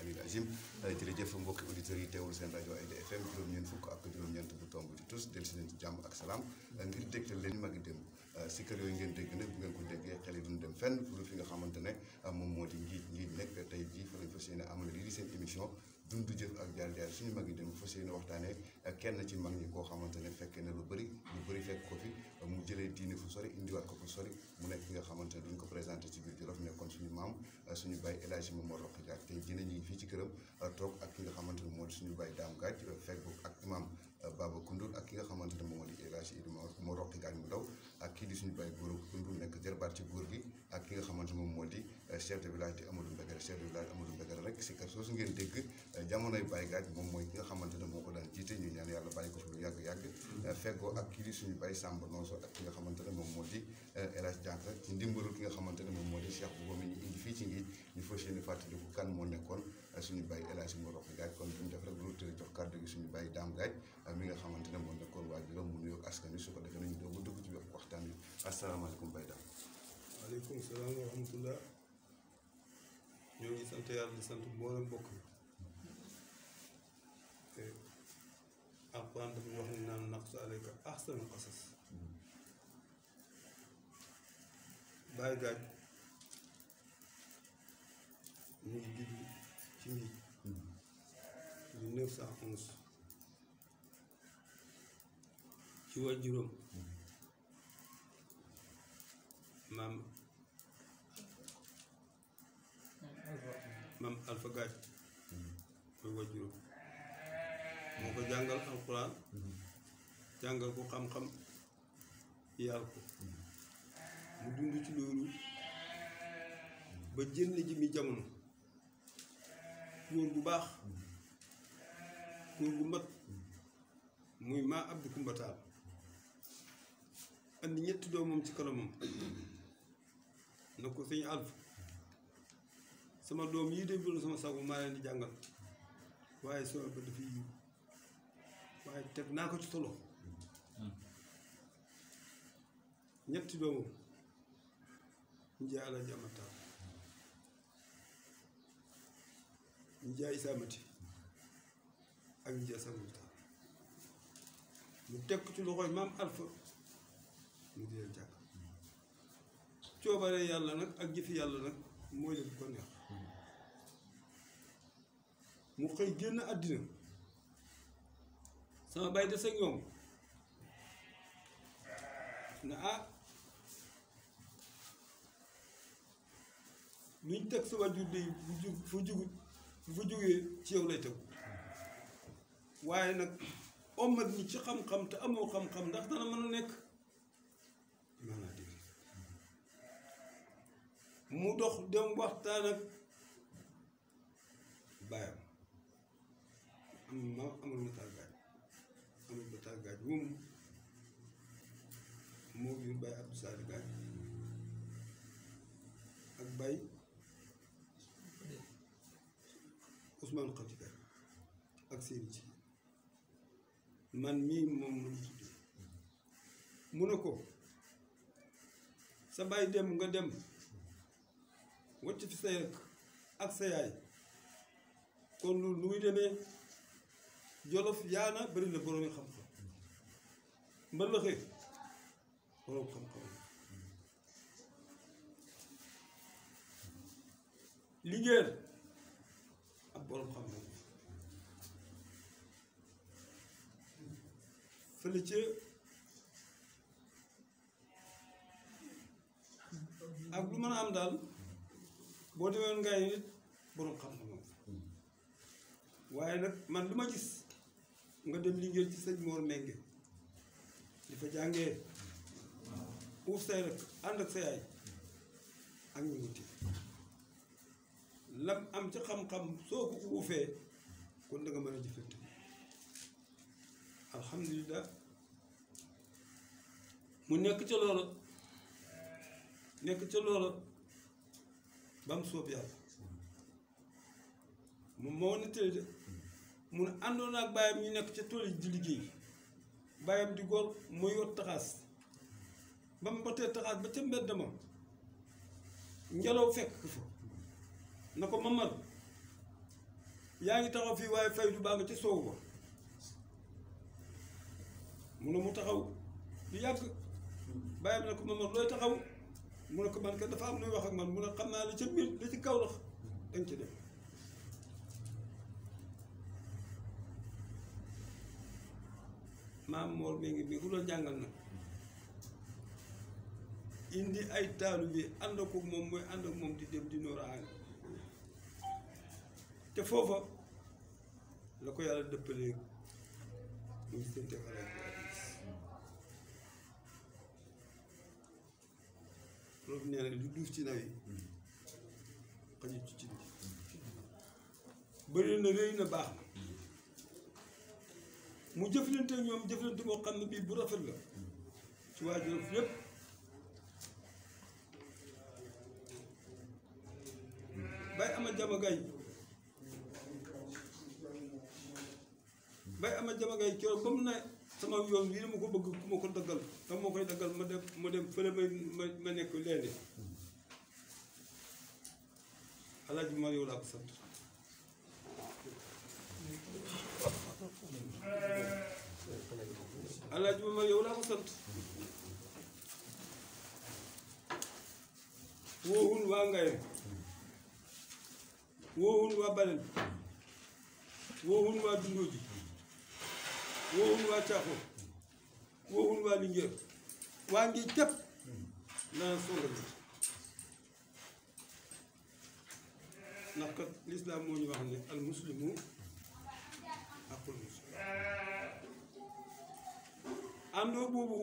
jërëjëf mbokki auditeurs yi teewul seen rajo Aïda FM juróom-ñeent fukk ak juróom-ñeent bu tomb ci tous del si leen ci jàmm ak salaam ngir dégtal leen magi démb si kër yooyu ngeen dégg nag bu ngeen ko déggee xel yi duñ dem fenn pour fi nga xamante ne moom moo di njiit nekk tey jii fa lañ fas yéene amal lii di seen émission dundu jëf ak jaar-jaar suñu mag yi dem fas yéene waxtaanee kenn ci mag ñi koo xamante ne fekkee na lu bëri fekk ko fi mu jëlee diine fu sori indiwaat ko fu sori mu nekk ki nga xamante ne duñ ko présenté ci biir Jolof nekkoon suñu maam suñu baay El Hadji Momar Rokhaya Gathie tey jii ñu ngi fii ci këram toog ak ki nga xamante ne moo di suñu baay Dame Gathie fekk ak imam Baba Koundoul ak ki nga xamante ne moom moo di El Hadji Momar Rokhaya Gathie mu ndaw ak kii di suñu baay Gora Koundoul nekk jarbaat ci góor gi ak ki nga xamante ne moom moo di chef de village di Amadou Mbegere chef de village Amadou Mbegere rek si kër soosu ngeen dégg jamonoy Baye Gathie moom mooy ki nga xamante ne moo ko daan jiite ñu ñaan yàlla bàyyi ko fi lu yàgg-yàgg feggoo ak kii di suñu baay Samba Nooso ak ki nga xamante ne moom moo di El Hadji Diankha ci ndimbalul ki nga xamante ne moom moo di Cheikh Bouba mi ñu indi fii ci ngi ñu fas yéene fàttaliku kan moo nekkoon suñu baay El Hadji Momar Rokhaya Gathie kon duñu def rek lu tëri jox kàddu gi suñu baay Dame Gathie mi nga xamante ne moo nekkoon waajuram mu nuyoog askan wi su ko defee nañu doog a dugg ci waxtaan wi asalaamaaleykum Baye Dame. waaleykum salaam wa rahmatullah ñoo ngi sant yàlla di sant mboolem mbokk yi te alquran dafa ñu wax ne naan naqsu alayka ahsanal qasas Baye Gathie ñu ngi judd ci ngi 1911 ci waajuram gaaj mooy wajuram moo ko jàngal alxuraan jàngal ko xam-xam yar ko mu dund ci loolu ba jënn ji mi jamono góor gu baax góor gu mat muy maa Abdou Koumba Tall andi ñetti doomam ci kanamam na ko sëñ Alpha sama doom yii de bu sama sago maa leen di jàngal waaye soo ba dafay yiw waaye teg naa ko ci solo ñetti doomam njaay Alaaji Amar Tall njaay Isaa Mati ak njaay Samba Tall mu teg ko ci loxoy maam Alpha mu di leen jàng coobare yàlla nag ak jëfi yàlla nag mooy def ko neex mu xëy génn àddina sama bay des ak ñoom ne ah luñ teg sa wàjjur de fu jógee ci yow lay tegu waaye nag ommat ñi ci xam-xam te amoo xam-xam ndax dana mën a nekk maanaa dégg mu dox dem waxtaan ak baayam amul Matar Gaaj moom moo jur Baye Abdou Sadi Gaaj ak Baye Ousmane Khati Gaaj ak seeni ci man mii moom la mu tuddee mu ne ko sa baay dem nga dem wacc fi say rek ak sa yaay kon loolu lu muy demee Jolof yaana bari na boroomi xam-xam mbalaxe boroom xam-xam Linguère ak boroom xam-xam fële ca ak lu mën a am daal boo demee ngay nit boroom xam-xam waaye nag man lu ma gis nga dem Linguère ci sëñ Mor Menge di fa jàngee uuf say rek ànd ak sa yaay ak ñu wuti lam am ci xam-xam soo ko uufee kon da nga mën a jëfante alhamdulilah mu nekk ca loola ba mu soob yàlla moom moo nettali de mun àndoon ak bàyyam ñu nekk ca tool yi di liggéey bàyyam di góor mooy yot taxaas ba mu batee taxaas ba ca mbedd ma ngelaw fekk fa na ko Mamar yaa ngi taxaw fii waaye fay du baa nga ca soow ba mu ne mu taxaw lu yàgg bàyyam na ko Mamar looy taxaw mu ne ko man kat dafa am luy wax ak man mu ne xam naa li ca biir li ci kaw lax danga ci dem maam Mor mi ngi ku doon jàngal nag indi ay taalu bi ànd ak moom mooy ànd ak moom di dem di nooraani te foofa la ko yàlla dëppalee muy sente loolu nee na lu duuf ci naw yi xaju ci cin bëri na rëy na baax na mu jëflante ñoom jëflante moo xam ne bii bu rafet la ci waa Jolof yépp Baye ama jamagay keroog ba mu ne sama yoon yi ma ko bëgg ku ma ko daggal tam moo koy daggal ma dem fële ma nekk leende Alaaji ma yow laa ko sant Alaaji ma yow laa ko sant woowul waa Ngayem woowul waa Baleen woowul waa Dundooji woowul waa Caaxo woowul waa Linguère waa ngi jàpp naa songa bi ndax kat lislaam moo ñu wax ne al muslimu aqul muslim àndoo boobu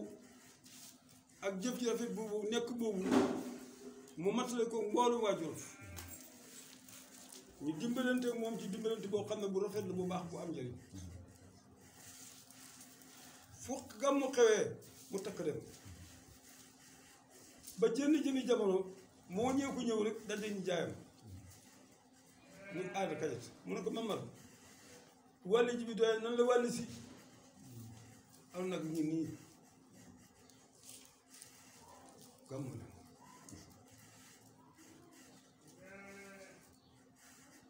ak jëf ji rafet boobu nekk boobu mu matale ko mboolu waa Jolof ñu dimbalante moom ci dimbalante boo xam ne bu rafet la bu baax bu am njëriñ fu gàmmu xewee mu takk dem ba jëmi jamono moo ñëw ko ñëw rek dal dañu jaayam mu aada kañet mu ne ko Mamar wàlli ji bi doy nan la wàlli si aw nag ñu nii gàmmu na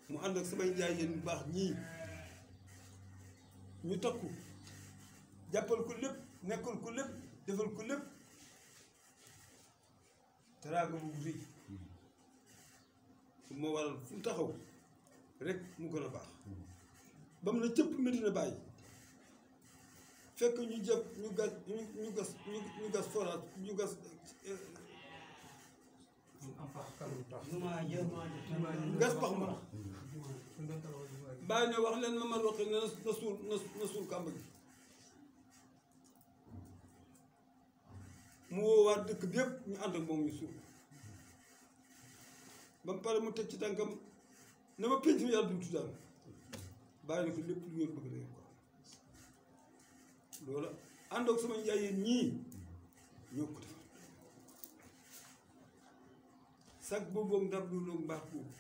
mu ànd ak samay njaay yéen bu baax ñii ñu takku jàppal ko lépp nekkal ko lépp defal ko lépp teraanga bu rëy moo waral fu mu taxaw rek mu gën a baax ba mu ne cëpp Medina Baye fekk ñu jëf ñu gas forage ñu gas gas pax ma bàyyi ne wax leen ma man waxee ne na suul kàmb gi mu woowaat dëkk bi yëpp ñu ànd ak moom ñu suul ba mu pare mu teg ci tànkam ne ma pénc mi yàlla du tuddaan bàyyi na ko lépp lu ngeen bëgg da ngeen ko loola ànd ak sama njaay yéen ñii ñoo ko defal sag boobu ak ndab loolu mbaax boobu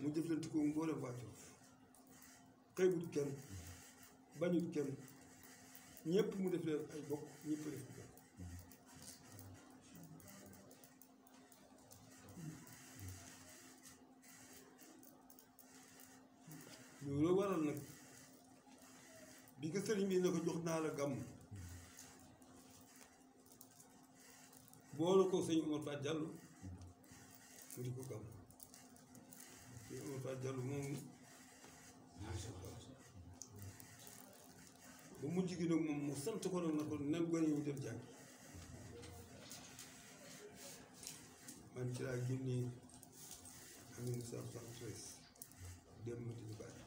mu jëflante ko mboolem waa Jolof xëybut kenn bañut kenn ñëpp mu def leen ay bokk ñëpp def ko benn loolu waral nag bi ko sëriñ bi ne ko jox naa la gàmm boole ko sëñ Omar Fat Diallo mu di ko gàmm sëñ Omar Fat Diallo moomu ba mujj gi nag moom mu sant ko nag na ko nen gone ñu dem jàng man ci laa génnee en 1973 dem ma di bàyyi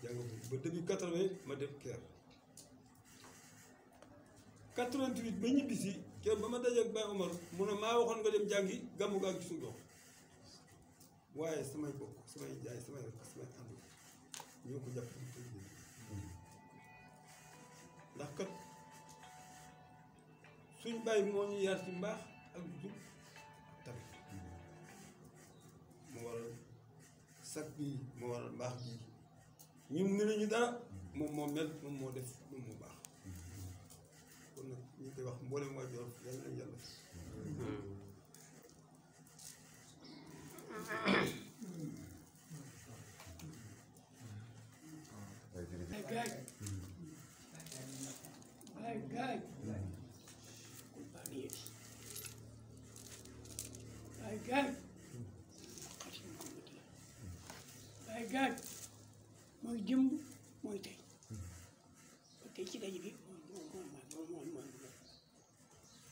jàng ba début 80 ma dem Caire 88 ba ñibbisi Caire ba ma dajeeg Baye Omar mu ne maa waxoon nga dem jàngi gàmmu gaa ngi suñu dox waaye samay bokk samay jaay samay rek samay ànd ñoo ko jàpp ndax kat suñ bàyyi moo ñu yar ci mbaax ak jub tamit moo waral sag bi moo waral mbaax bi ñun mënuñu dara moom moo mel moom moo def moom moo baax kon nag ñu koy wax mboolem waa Jolof yàlla nañ yàlla gaaj mooy jëmb mooy tey ba tey ci daje bi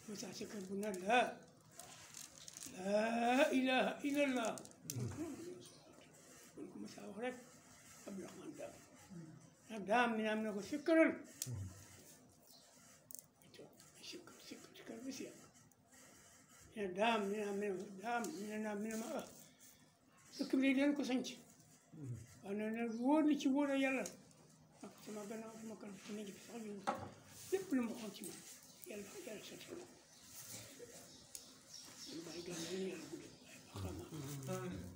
mooy saa si kër bu naan laa ilaha illallah kon ko ma saa wax rek Abdourahmane Daam nag daam mi naam na ko sikkaral sikkar bi si yàq daam mi naam mi ne ma ah dëkk bi leen ko sanc waaw nee na wóor na ci wóor na yàlla ak sama gannaaw sama kan fi nekk sax ñu lépp lu ma xool ci man yàlla sotti ko ñu bàyyi gars yàlla yàlla gudd ay maqama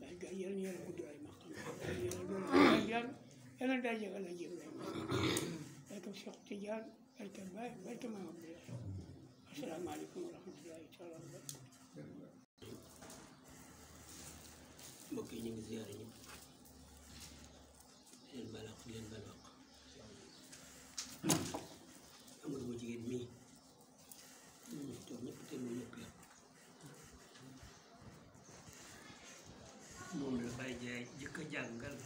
bàyyi gars yàlla yàlla gudd ay maqama yàlla doon yàlla daa jeg ala jeg ay maqama barke Cheikh Tidiane barke Baye barke Maam Abdoulaye asalaamaaleykum wa rahmatullahi taala wa barakatuh mbokk yi ñu ngi ziyaare ñëpp leen balaq leen balaq Amadou ma jigéen mii toog ñëpp te lu ñëpp la moom la Baye Jaay jëkk a jàngal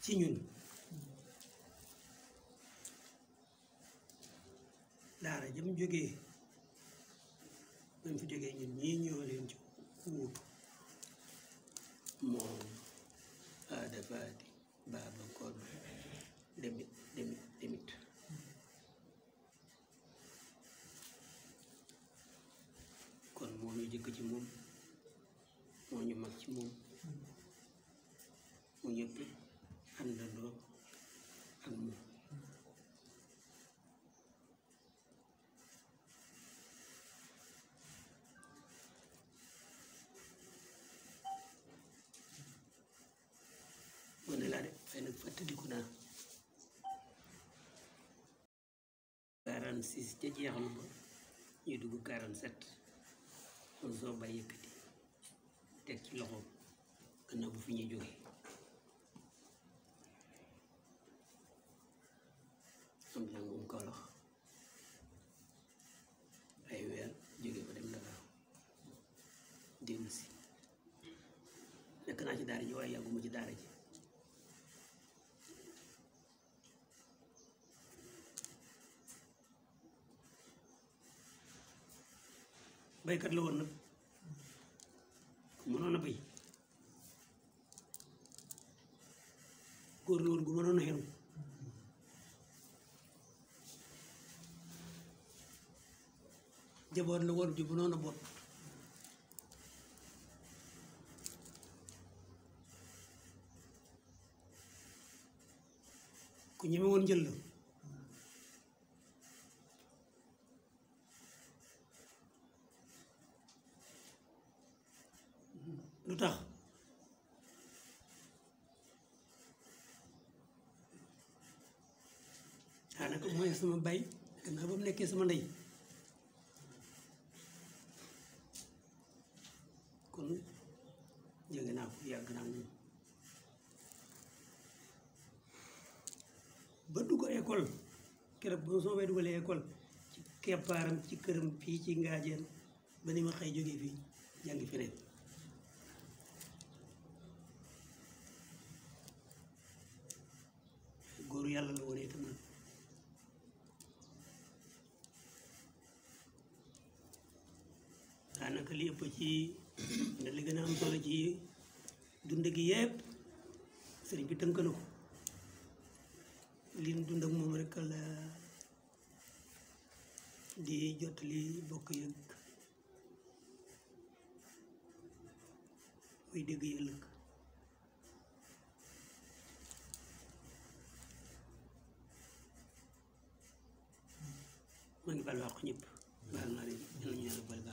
ci ñun daara jëm jógee même fi jógee ñun ñii ñoo leen ci wuutu moom aada faati baaba kodd demit kon moo ñu jëkk ci moom moo ñu mag ci moom mu ñëpp àndandoo ak moom moo ne laa de fay nag fàttaliku naa 46 ca jeexalu ba ñuy dugg 47 kon soo bay yëkkati teg ci loxoom gannaaw bu fi ñuy jógee am jàngum Kawlax ay weer jóge fa dem Dakar dellu si nekk naa ci daara ji waaye yàgguma ci daara ji baykat la woon nag ku mënoon a bay góor la woon gu mënoon a xenu jaboot la woon ju mënoon a boot ku ñeme woon jël la lu tax daanaka mooy sama bay gannaaw ba mu nekkee sama ndey kon jege naa ko yàgg naa moom ba dugg école keroog ba soo bay dugalee école ci keppaaram ci këram fii ci Ngaajeen ba ni ma xëy jógee fii jàngi feneen góoru yàlla la woon itam nag daanaka li ëpp ci nga li gën a am solo ci dund gi yépp sëriñ bi tënk na ko li nu dund ak moom rek la di jot li bokk yëg muy dégg yëllëg maa ngi baal wax ñëpp baal naa leen yàlla ñu yàlla baal